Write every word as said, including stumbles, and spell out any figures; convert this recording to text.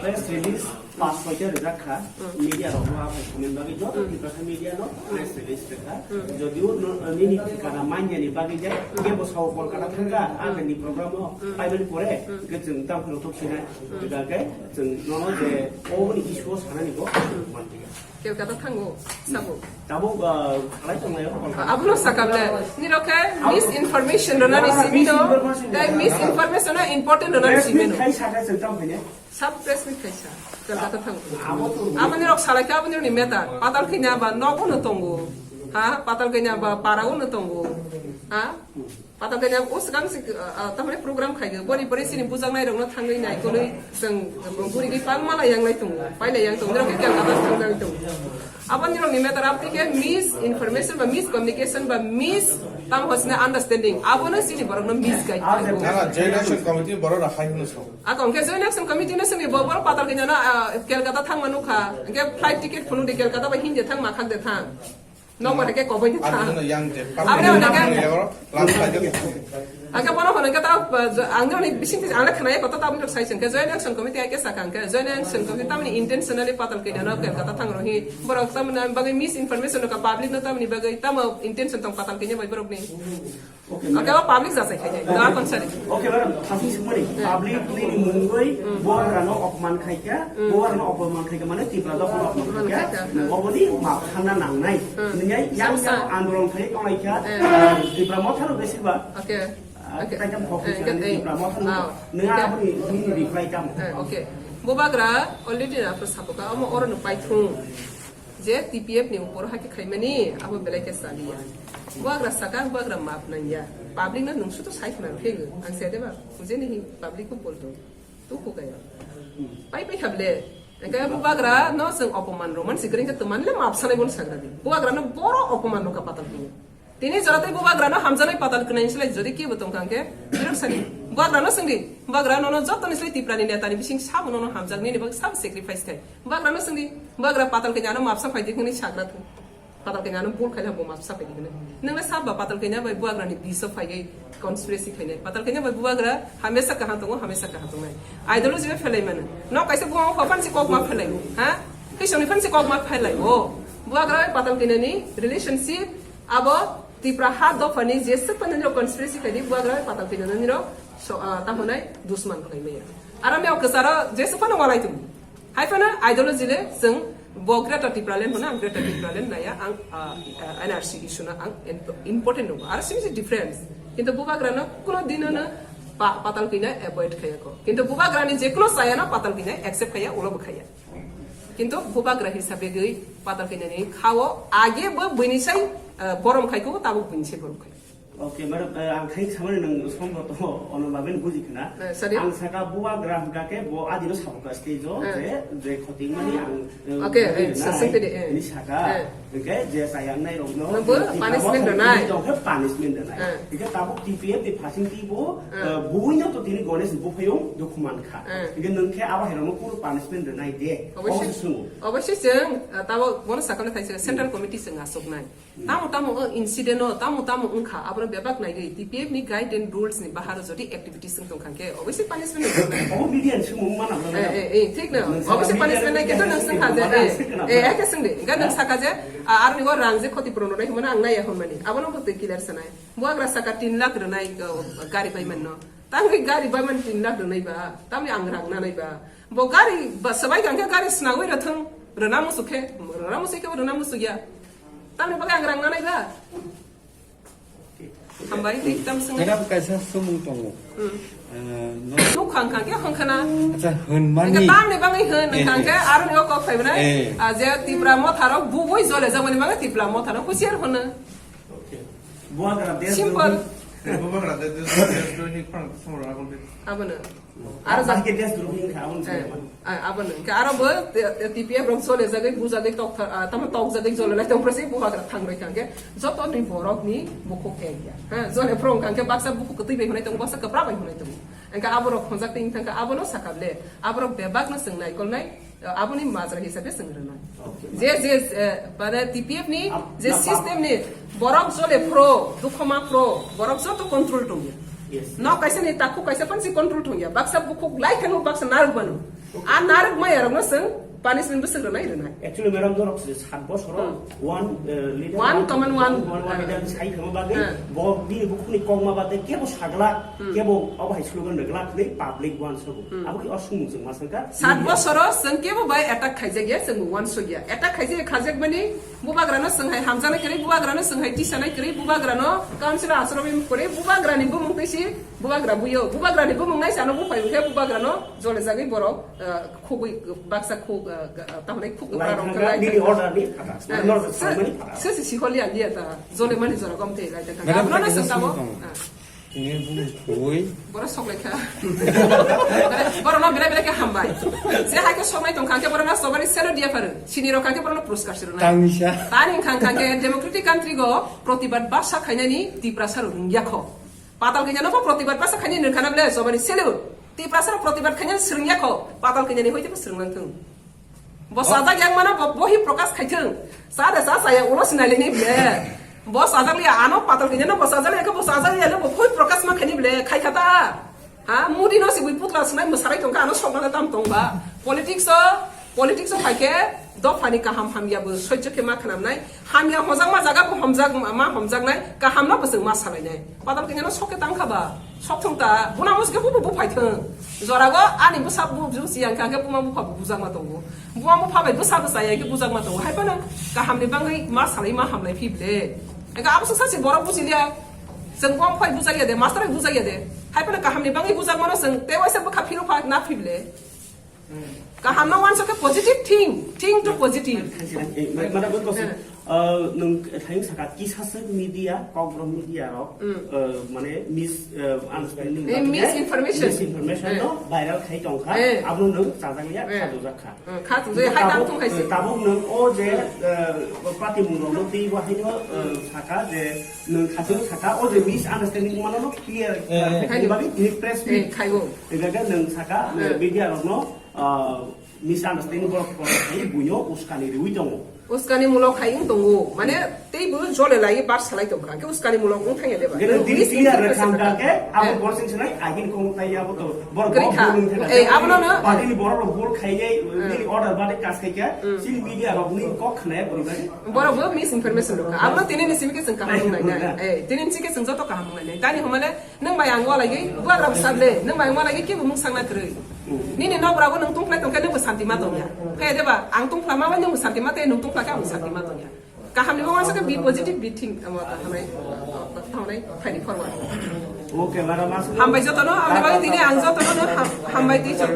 Press release pas soita rijak kha, media rok no aphai comment bagwi joto Tiprasa media no press release rwkha. Jodio no, nini thikana manya ni bagwi je, kebo sao Kolkata thangkha, a ni program o, paimani pore, ke chwng tang phano thok sinai, jega ke chwng nono je, o ni issue o sanani bo, mantiga. Kolkata thango, sabo. Tabuk, ah, khalai tonglaio, Kolkata. Abono sakable, nirok khe misinformation rwnani simi no, tei misinformation no important rwnani simi no. Khai saka chwng tang phane. Sab press meet kaisa, Kolkata thango. Abo to. Aboni rok salai khe aboni rok ni meta, patal kanya ba nogo no tongo. Ha, patal kanya ba para no tongo. Ha? Patal kanya o swkang se, ah, ah, tamni program khai ge, boni boni sini bujak nai rok no thangwi nai kolwi, chwng, um, guri gi pal mala yang lai tongo, pai lai yang tongo, rok khe Kolkata thang lai tongo. Aboni rok ni meta rap tike misinformation ba miscommunication ba mis tam hosne understanding. Abono sini borok no misguide. Nana, Joint Action Committee borok rok hai hwnwi sao. Ako hwnkhe Joint Action Committee no simi bo, borok patal kanya no, ah, Kolkata thangma nukha. Hwnkhe flight ticket phunuk di Kolkata bai Hindi thang ma khak de thang. Nokbar hwnkhe koboi de thang. Aboni hwnkhe yang je. Aboni hwnkhe yang je. Lam khlai de. Hwnkhe bono hwnkhe ta, ah, ang nini bising bising ang le khwnaya koto tamni rok sai se hwnkhe Joint Action Committee hai khe sakha hwnkhe Joint Action Committee tamni intentionally patal kanya no Kolkata thang rok hi borok tamni bagwi misinformation rok public no tamni bagwi tamo intention tong patal kanya bai borok ni. Okay, madam. Public jasai khai jai. Dua konsari. Okay, madam. Thasi sumari. Public ni mungoi bo hagrano opman khai kha, bo hagrano opman khai kha, mane Tipra dok opman khai kha. Oboni map khana nangnai. Nini yang yang andolon khai tonglai kha. Tipra Motha rok besi ba. Okay. Tipra Motha rok. Nini aboni nini reply kam. Okay. Bubagra already na apa sapoka, amo oro no paithung. Je T P F ni upor hake khaimani, abo belai khe saliya. Bubagra saka, bubagra map nangya. Public no nung sutu sai khna phego. Ang sai de ba, bujeni hi public ko bolto. Tu ko kaya. Pai pai hable. Engkaya bubagra no seng opoman roman sikring ke teman le map sanai bon sagra di. Bubagra no boro opoman no ka patal kini. Tini jora tei bubagrano hamjaknai patal kwnai ni slai jodi kebo tongkha hwnkhe, borok sadi. Bubagrano swngdi, bubagra nono jotoni slai Tiprani netani bising sabo nono hamjak nini bagwi sabo sacrifice khai. Bubagrano swngdi, bubagra patal kanya ano mapsa phaidi hwnwi sagra thung. Patal kanya ano bul khaina bo mapsa phaidi hwnwi. Nwngla sabo patal kanya bai bubagrani biso phaiwi conspiracy khainai. Patal kanya bai bubagra hamesa kaham tongo, hamesa kaham tongnai. Ideology bai phelai mano. Nok kaisa bubagrano phan si kok ma phelai o, ha? Khisoni phan si kok ma phelai o. Bubagra bai patal kanya ni relationship Abo Tipra ha dophani jeswk phano nini conspiracy khaidi, bubagra patal khaidi nini rok so, ah, tamo nai dusman khlai maya. Aro meo kwcharo jeswk phano walai tongo. Hai phano ideology le chwng bo Greater Tipraland hwno, ang Greater Tipraland naya, ang, ah, ah, N R C issue no ang imp-, important nungo. Aro simi se difference. Kintu bubagra no kuno dino no pa-, patal kina avoid khaya ko. Kintu bubagra ni jekuno saya no patal kina accept khaya, ulo bo khaya. Kintu bubagra hisab begwi patal kanya ni khao age bo buini sai, eh, borom khai ko, tabuk buini sai borom khai. Okay, madam, eh, ang khai samani nang somboto ono baben buji khna. Eh, sorry? Ang saka bubagra hwnkha khe bo adino sabuka stage o, eh, je, je khoting mani ang, eh, okay, eh, buji sa-, khna, sing tini, eh. Ini saka, eh, hwnkhe je sayang nai rok no, no, bo punishment rwnai. Punishment rwnai. Eh. Hwnkhe tabuk T P F ni phasing twi bo, eh, eh, buino to tini Ganesh buphayung dukhu man kha. Eh. Hwnkhe nwng khe abo hai rok no kunu punishment rwnai de. Obviously. Obo se swngwi. Obviously chwng, ah, tabo bono sakano thaisa Central Committee chwng aswknai. Tamo tamo, o incident o tamo tamo wngkha, abono bebak naigwi T P F ni guide and rules ni baharo jodi activities wng tongkha khe, obviously punishment rwnai. Obo media ni swngmung mana. Eh, eh, eh, thik no. Obviously punishment nai khe to nwng swngkha je, eh, eh, eh, khe swngdi. Hwnkhe nwng saka je, ah, aroni o rang je khoti puron rwnai hwnmano ang naiya hwnmani. Abono bo twi clear sanai. Bubagra saka tin lakh rwnai, uh, gari baiman no. Tamni gari baiman tin lakh rwnai ba, tamni ang rang nanai ba. Bo gari ba swbai kangkhe gari swnagwi rwthwng, rwna muchuk khe, rwna muchuk khe bo rwna muchuk ya. Tamni bagwi ang rang nanai ba. Hambai tei tam swngwi. Madam, kaisa swngmung tongo. Hmm. Eh, no. Nuk khang khang khe hwnkha na. Acha, hwnmani. Hwnkha tamni bagwi hwn, eh, hwnkha khe eh, aroni o kok phai bwnai. Eh. Ah, je Tipra Motha rok bugwi jole jaboni bagwi Tipra Motha no husiar hwno. Okay. Bubagra desh drohi. Simple. Bubagra desh drohi, desh drohi khorang samro agol de. Abono. Aro bahai khe desh drohi wngkha, aboni eh, ah, abono. Hwnkhe aro bo, eh, T P F rok jole jagwi, bujagwi tok tha-, ah, tamo tok jagwi jole lai tong presi bubagra thang roi kha hwnkhe joto ni borok ni bukhuk ek ya. Ha, jole phro wngkha hwnkhe baksa bukhuk kwtwi bai hwnwi tongo, baksa kwpra bai hwnwi tongo. Hwnkhe aborok khonjak twi wngkha hwnkhe abono sakha le, aborok bebak no chwng naikolnai. Aboni majra hisabe chwng rwnai. Okay. Je, je, eh, mane T P F ni je system ni borok jole phro, dukho ma phro, borok joto control tongya. Yes. Nok kaisa ni takhuk kaisa phan si control thung ya. Baksa bukhuk lai thangwi baksa narwk mano. A narwk maya rokno chwng punishment bwswk rwnai rwnai. Actually, madam, dorok se sat bosoro Hmm. one, uh, leader One common one. One, one Hmm. leader sai thangma bagwi Hmm. bo bini bukhukni kokma bade kebo saglak, Hmm. kebo obo hai slogan rwglak hwnwi public one sobo. Hmm. Abo khe o sumung chwng ma swngkha. Sat bosoro chwng kebo bai attack khaijak ya, chwng one sogya. Attack khaijak, khaijak mani Bubagrano chwng hai hamjaknai kwrwi, bubagrano chwng hai tisanai kwrwi, bubagrano council achorwi kwrwi, bubagrani bumung twi si bubagra buio, bubagrani bumung nai sano buphai khe bubagrano jole jagwi borok, ah, khugwi baksa khug, ah, ga-, ah, tamni khug Lai kwpra rok thangka khlai nini thangka. Order ni phatas, Ah, nor se, samani phatas. Se, se, si holi alia ta, jole mani jora gom te lai ta. Madam, Abono kaisa chwng tamo. sumung tongo. Ah. Tini bung thoi. Borok sok lai kha. Borok no belai belai khe hambai. Je hai khe sok nai tong kha khe borok no sobari selo dia pharo. Sini rok kha khe borok no puruskar se rwnai. Tangni sa. Tani wngkha kha khe democratic country go protibad basa khainani Tiprasa rok wng ya kho. Patal kanya no bo protibad basa khainani wng kha na bole sobari selo. Tiprasa rok protibad khainani swrwng ya kho. Patal kanya ni hoi te bo swrwng lang thung. Bo Oh. sajak yang mana bo, bo hi prokash khai thung. Sa de sa saya ulo sinai le ni ble. Bo sajak liya ano patal kanya no bo sajak liya khe bo sajak liya le bo hoi prokash ma khai ni ble khai kha ta. Ha, Modi no si bui putla sinai mwsarai tong kha ano sok na tam tong ba. Politics o, politics o khai khe dopha ni kaham hamya bo sojjo khe ma khnam nai. Hamya hojak ma jaga bo homjak ma homjak nai. Kaham no bo chwng ma salai nai. Patal kanya no sok khe tang kha ba. Sok thung ta, buna musi khe bubu buphai thung. Jorago ani bwsa bu, bu si yang kha khe buma bupha bu bujak ma tongo. Buma bupha bai bwsa bwsa yang khe bujak ma tongo. Hai phano kaham ni bangwi ma salai ma hamlai phi ble. Eka abo sa si borok busi liya. Chwng buma buphai bujak ya de, master bai bujak ya de. Hai phano kaham ni bangwi bujak mano chwng te waisa bwkha phino pha na phi ble. Kaham no wansa khe positive think, think to positive. Eh, ma-, madam, one question. Hmm. Uh, nung thayung saka kisa se media, Kokborok media rok, Hmm. uh, mane mis-, uh, understanding Eh, rok, misinformation. Misinformation Eh. no viral khai tong kha. Eh. Abo nung chajak ya Eh. kha dojak kha. Eh, kha dojak ya, hai Tabuk, tang thung hai se. eh, tabuk nung o je, uh, pati mung rok no twi bo hai no, uh, saka je nung khatung saka o je misunderstanding mano no clear Eh. khai ni bagwi tini press Eh, meet. Khai o. Ega nung saka, Eh. uh, media rok no Ah, misunderstanding borok borok khai buino uskani riwi tongo. Uskani mulok khai wng tongo. Mane tei bo jole lai bar salai tong kha. Ke uskani mulok wng thang ya de ba? Gede Nang diri bis tiya information rekam ka ke, abo Eh. borsing sinai, agin kong tai abo to. Borok Kri borok kha. bulung thela. Eh, abo no no. Party ni borok rok bol khai ye, Hmm. nini order bade kas khai ke, Hmm. sin media rok ni kok khnaya bori bai. Borok bo misinformation rok kha. Abo no tini ni simi ke chwng kaham nai nai. Eh, tini ni simi ke chwng joto kaham nai nai. Tani humale Nwng bai ang walai gwi bubagra bwsa ble, nwng bai ang walai gwi kebo mung sakna kwrwi. Nini nokra bo nwng tungphlai tongkhe nwng bo santi ma tongya. Khe de ba ang tungphla ma bai nwng bo santi ma tei nwng tungphla khe ang bo santi ma tongya. Kaham ni bo wansa khe be positive, be think, amo ta thangnai, thangnai, phaidi forward. Okay, madam, mas- Hambai jotono, ang ni bagwi tini ang jotono no ham-, hambai twi chwng.